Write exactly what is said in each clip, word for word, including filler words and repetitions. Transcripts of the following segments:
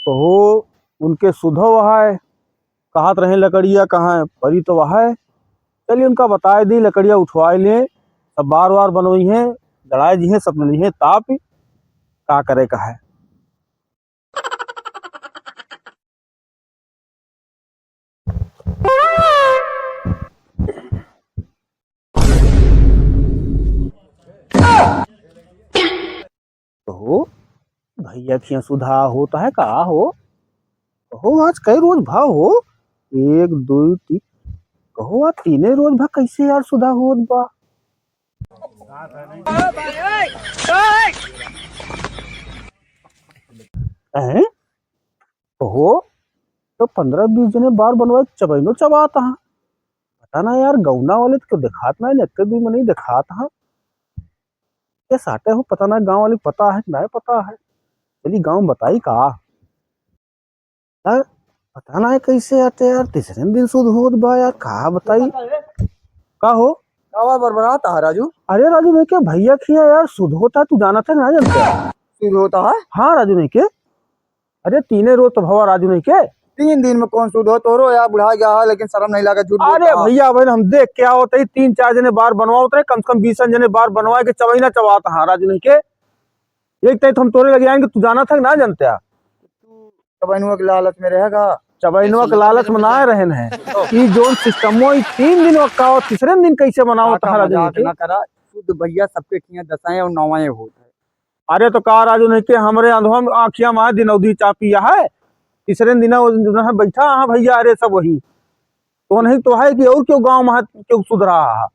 कहो, उनके सुधो वहाय, कहत रहे लकड़िया कहाँ है, परी तो वहाय। चलिए उनका बताए दी, लकड़िया उठवाए लिए, सब बार वार बनवइहें, जड़ाए जिहें, सब लिहें ताप, का करे का है। कहो, भैया खिया सुधा होत है का हो? कहो, आज कई रोज भा हो? एक, दुई, तीन। कहो, आज तीने रोज भा कैसे यार सुधा होत बा? हैं? कहो, तो पन्द्रह बीस जने बार बनवाए चबैनो चबात हा। पता ना यार, गौना वाले तो देखात ना, एक दुई मनई देखात हा। के साटे हो, पता ना गाँव वाले पता है कि नाहीं पता है। चली गाँव में बताई का? हैं? पता ना है कैसे आटे यार, तीसरे दिन सुध होत बा यार, का बताई? का हो? का बा बरबरात हा राजू? अरे राजू नहीं के, भैया खिया यार सुध होता है, तू जानत है ना जानते? सुध होता है? हाँ राजू नहीं के, अरे तीने रोज तो भवा राजू नहीं के। तीन दिन में कौन सुध हो तोरो यार, बुढ़ा गया है लेकिन शर्म नहीं लगा, झूठ अरे बोलता है। भैया बहन हम देख के आवत है, तीन चार जने बार बनवावत रहे, कम से कम बीस जने बार बनवा के चबैना चबात हा राजू नहीं के। एक तय तो हम तोरे लगे आएंगे, तू जानत है कि ना जानते? तू चबैनुआ के लालच में रहेगा। चबैनुआ के लालच में ना रहन है। ई जोन सिस्टमो, ई तीन दिन का हो, तीसरे दिन कैसे बनावत हा राजू नहीं के? ना करा, शुद्ध भैया सबके किया दसाएं और नवाएं होत है। अरे तो का राजू नहीं के, हमरे अंधवा में आँखिया में दिनौदी चापिया है, तीसरे दिन वो जो है बैठा, हाँ भैया, अरे सब वही। तो नहीं तो है कि और क्यों गाँव में है, क्यों सुधरा है?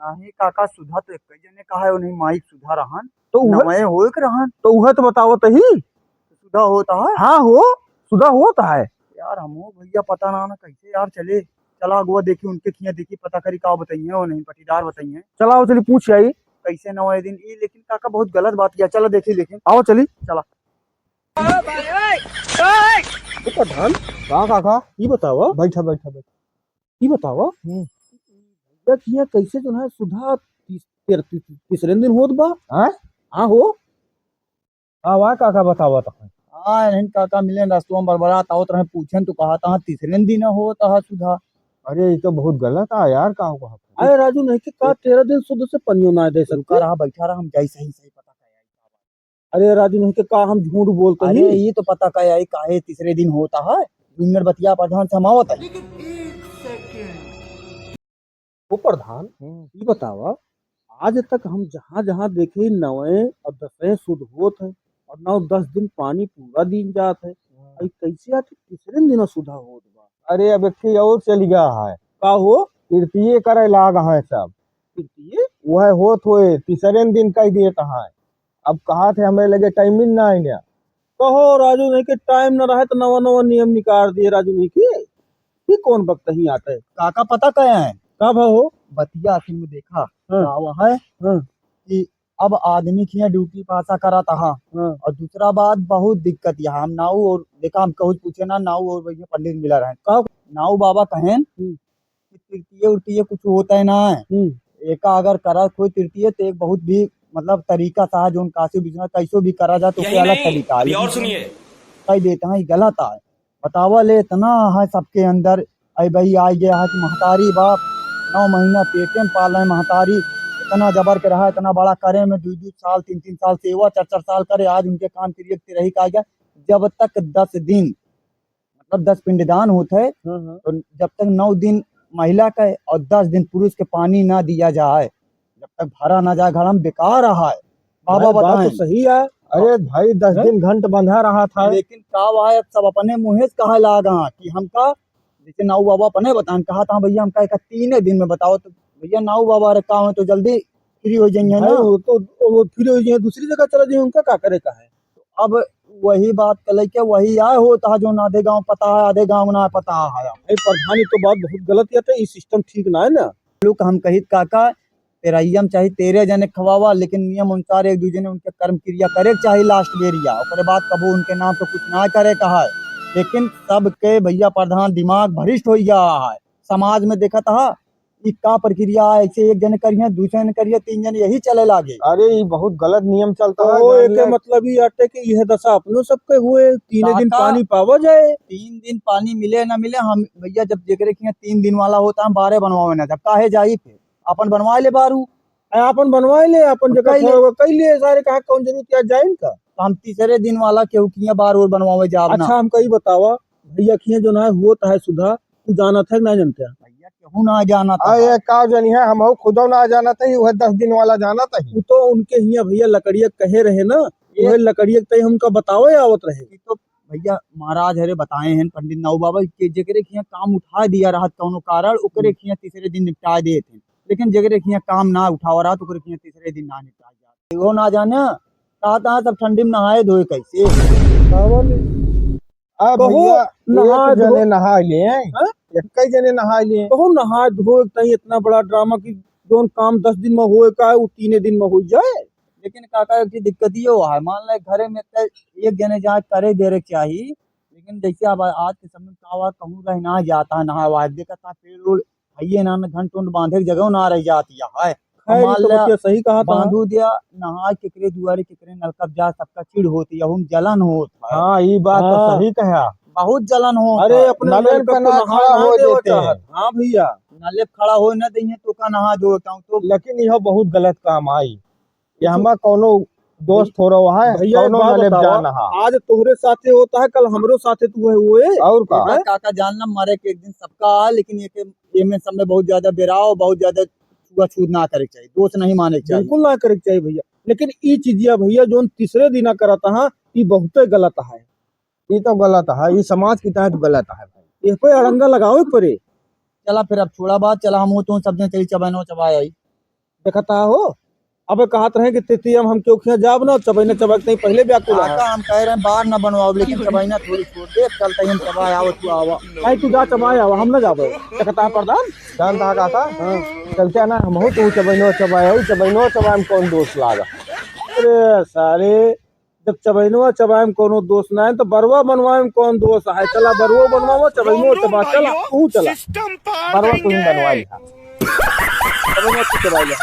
नहीं काका, सुधा तो एक जने का है, उन्हीं माइक सुधा रहन, तो उहे नवाएं होए के रहन। तो उहे तो बतावत ही। सुधा होता है? हाँ हो, सुधा होता है। यार हमहू भैया पता ना, ना कैसे यार चले। चला अगुआ देखी, उनके खिया देखी, पता करी का बताइए, वो नहीं पटीदार बताइए। चला आओ चली पूछ आई। कैसे नवाए दिन ई, लेकिन काका बहुत गलत बात किया। चला देखी लेकिन। आओ चली। चला। ओ प्रधान, का काका? ई बतावा। बैठा, बैठा, बैठा। ई बतावा। हम्म। भैया खिया कैसे जो है सुधा तीस-, तेर-, ती-, ती-, तीसरे दिन होत बा? हाँ? हाँ हो। का बा काका, बतावा तो। हाँ, इन्हन काका मिलेन रस्तवा में बरबरात आवत रहे, पूछेन तो कहा था तीसरे दिन होत हा सुधा। अरे, ई तो बहुत गलत आ यार, का हुआ? अरे राजू, नहीं के का तेरह दिन सुध से पनियो ना दे रुका सकते? रहा, बैठा रहा, हम जाई सही सही पता कर आई। अरे राजू, नहीं के का हम झूठ बोलते अरे, ही? ई तो पता कर आई, काहे तीसरे दिन होत हा? दू मिनट बतिया प्रधान से हम आवत है। ओ प्रधान, हम्म। ई बतावा, आज तक हम जहाँ जहाँ देखे नवे और दसवें सुध होत है और नौ दस दिन पानी पूरा दिन जात है, हाँ। अरे कैसे आज तीसरे दिन सुधा होत बा? अरे अब एक ठे और चल गया है। का हो? तृतीय करे लाग है सब। तृतीय? वह होत होए, तीसरे दिन कह देत है। अब कहा थे हमें लगे टाइम ही ना आइने। कहो राजू नहीं के टाइम न रहे तो नवा नवा नियम निकाल दिए राजू नहीं के। ये कौन वक्त ही आते? काका पता क्या है? का भा हो? बतिया असल में देखा, हाँ। का हुआ है हाँ। कि अब आदमी की ड्यूटी पासा करा था हाँ। और दूसरा बात बहुत दिक्कत यहाँ हम नाऊ और देखा हम कहूँ पूछे ना नाऊ और भैया पंडित मिला रहे। का? नाऊ बाबा कहें हम्म। कि तृतीय उर्तीय कुछ होता है ना है। हम्म। एका अगर करा कोई तृतीय तो एक बहुत भी मतलब तरीका सा है जो काशी विश्वनाथ कैसो भी करा जाए तो यही उसके अलग नहीं, तरीका है। अभी और लेकिन सुनिए। कह देता है गलत है। बतावा ले इतना है सबके अंदर। अरे भाई आ गया है कि महतारी बाप नौ महीना पेटे में पाल रहे महतारी, इतना जबर के रहा, इतना बड़ा करे में दो दो साल तीन तीन साल सेवा चार चार साल करे, आज उनके काम के लिए तिरही का आ गया। जब तक दस दिन मतलब दस पिंडदान होत है, हाँ, हाँ। तो जब तक नौ दिन महिला का और दस दिन पुरुष के पानी ना दिया जाए, जब तक भरा ना जाए घड़ा में बेकार रहा है। बाबा भाई, बात तो बताएं। सही है। अरे भाई, दस हैं? दिन घंट बंधा रहा था। लेकिन का हुआ है, सब अपने मुँहे से कहा लागा कि हमका, जैसे नाऊ बाबा अपने बताएं, कहा था भैया हमका एक तीने दिन में बताओ, तो भैया नाऊ बाबा रे काम है तो जल्दी फ्री हो जाइए भाई, ना। वो तो, वो फ्री हो जाइए, दूसरी जगह चला जाइए, उनका का करे का है? अब वही बात कले के वही आए होत है, जो आधे गाँव पता है, आधे गाँव ना पता है। भाई प्रधान, ये तो बात बहुत गलत है, तो ये सिस्टम ठीक ना है ना। लोग हम कहित काका, तेरहिया में चाहे तेरह जने खवावा, लेकिन नियम अनुसार एक दू जने उनके कर्म क्रिया करे के चाही लास्ट बेरिया, ओकरे बाद कबो उनके नाम पे कुछ ना करे कहा है। लेकिन सबके भैया प्रधान दिमाग भ्रष्ट हो गया है, समाज में देखत है कि का प्रक्रिया है, ऐसे एक जने करिहैं, दूसरे जने करिहैं, तीन जने यही चले लागे। अरे, ई बहुत गलत नियम चलता है, ओ, जान एके ले। मतलब ई आटे कि यह दशा अपनो सबके हुए, तीने दिन काका, पानी पावा जाए। तीन दिन पानी मिले ना मिले, हम भैया जब जेकरे किहाँ तीन दिन वाला होता है, हम बारे बनवावे ना, जब काहे जाई फिर अपन बनवाए ले बारू। आ, अपन बनवाए ले, अपन तो जेकर कई ले। थोड़ा होगा, कई ले, सारे कहा कौन जरूरत है, जाइन का? तो हम तीसरे दिन वाला केहू किहाँ बार और बनवावे जाब ना। अच्छा, हमका ई बतावा, भैया किहाँ जो ना होत है सुधा, तू जानत है कि ना जानत है? भैया, केहू ना जानत आ, है। ये का जानी है, हमहू खुदो ना जानत है, वह दस दिन वाला जानत है। उ तो उनके हियाँ भैया लकड़िया कहे रहे ना, ये वह लकड़िया के तई हमका बतावे आवत रहे। ये तो भैया महाराज हरे बताए हैं पंडित नाऊ बाबा कि जेकरे किहाँ काम उठा दिया रहत कौनो कारण, ओकरे हम्म। किहाँ तीसरे दिन निपटाए देत हैं। लेकिन जेकरे किहाँ काम ना उठावा रहत, ओकरे किहाँ तीसरे दिन ना निपटाए जात। वो ना जाने, कहा था सब ठंडी में नहाए धोए कैसे। का बोले? आ कहो भैया, नहा एक जने धो-, नहा ले, हाँ? एक ही जने नहा ले। कहो नहा धोए तई इतना बड़ा ड्रामा कि जौन काम दस दिन में होए का है, वो तीने दिन में हो जाए। लेकिन काका, एक ठे दिक्कत ये हुआ है, मान ले घरे में त एक जने जाए करे दे रे चाही, लेकिन जैसे अब आज के समय में का हुआ, कहूँ रह ना जाता है, नहा वहा देखा था, पेड़ ओड़ हइये ना, न घंट उंट बांधे के जगह ना रह जाती है। खैर, मान ई तो ले, बतिया सही कहा था। बांधू दिया, नहाए केकरे दुआरे, केकरे नलका पे जाए, सबका चिढ़ होती है, हम जलन होत है। हाँ, ई बात तो हाँ। सही कहा। बहुत जलन होत अरे, है। अपने नले नलका पे पे ना नहा खड़ा ना हो देवे देते। चाहत। हाँ भैया। नले पे खड़ा हो ना दइहे तो का नहा धोए का तो। लेकिन यह बहुत गलत काम आई। ये हमा कौनो दोस्त हो रहा है, भैया, एक कौनो बात नले पे बतावा, जाना है। आज तोहरे साथे होता है, कल हमरो साथे तू है, हुए। और का? एक बात काका, जान ला, मरे के एक दिन सबका आ, लेकिन ये के, ये में सब में बहुत ज्यादा बेराव, बहुत ज्यादा छुआछूत ना करे के चाहिए, दोष नहीं माने के चाहिए। बिल्कुल ना करे के चाहिए भैया, लेकिन ई चीजिया भैया, जोन तीसरे दिना करत हा, ई बहुते गलत है। ई तो गलत है, ई समाज की तहत गलत है भाई। इस पे अड़ंगा लगावे के पड़े। चला फिर, अब छोड़ा बात, चला हम तो सब जन चली चबैनो चबाए आई। देखता हो, अबे कहत रहे कि तृतीयम हम केहू खियाँ जाब ना, चबैना चबाए के तई पहले व्याकुल है। काका, हम कह रहे हैं बार ना बनवाओ, लेकिन चबैना थोड़ी छोड़ दे, कल तई हम चबाए आवा, तू आवा। भाई तू जा चबाए आवा, हम ना जाबे। देखता है प्रधान? जानता है काका? हाँ। चलते हैं ना, हम हो तू चबैनो चबाए आई, चबैनो चबाए में कौन दोष लागा? अरे सारे, जब चबैनवा चबाए में कौनो दोष ना है, तो बरवा बनवाए में कौन दोष है? चला, बरवा बनवावा, चबैनवा चबा, चला, तू चला। बरवा तू ही बनवाई हा। चबैनवा तू चबाई ले।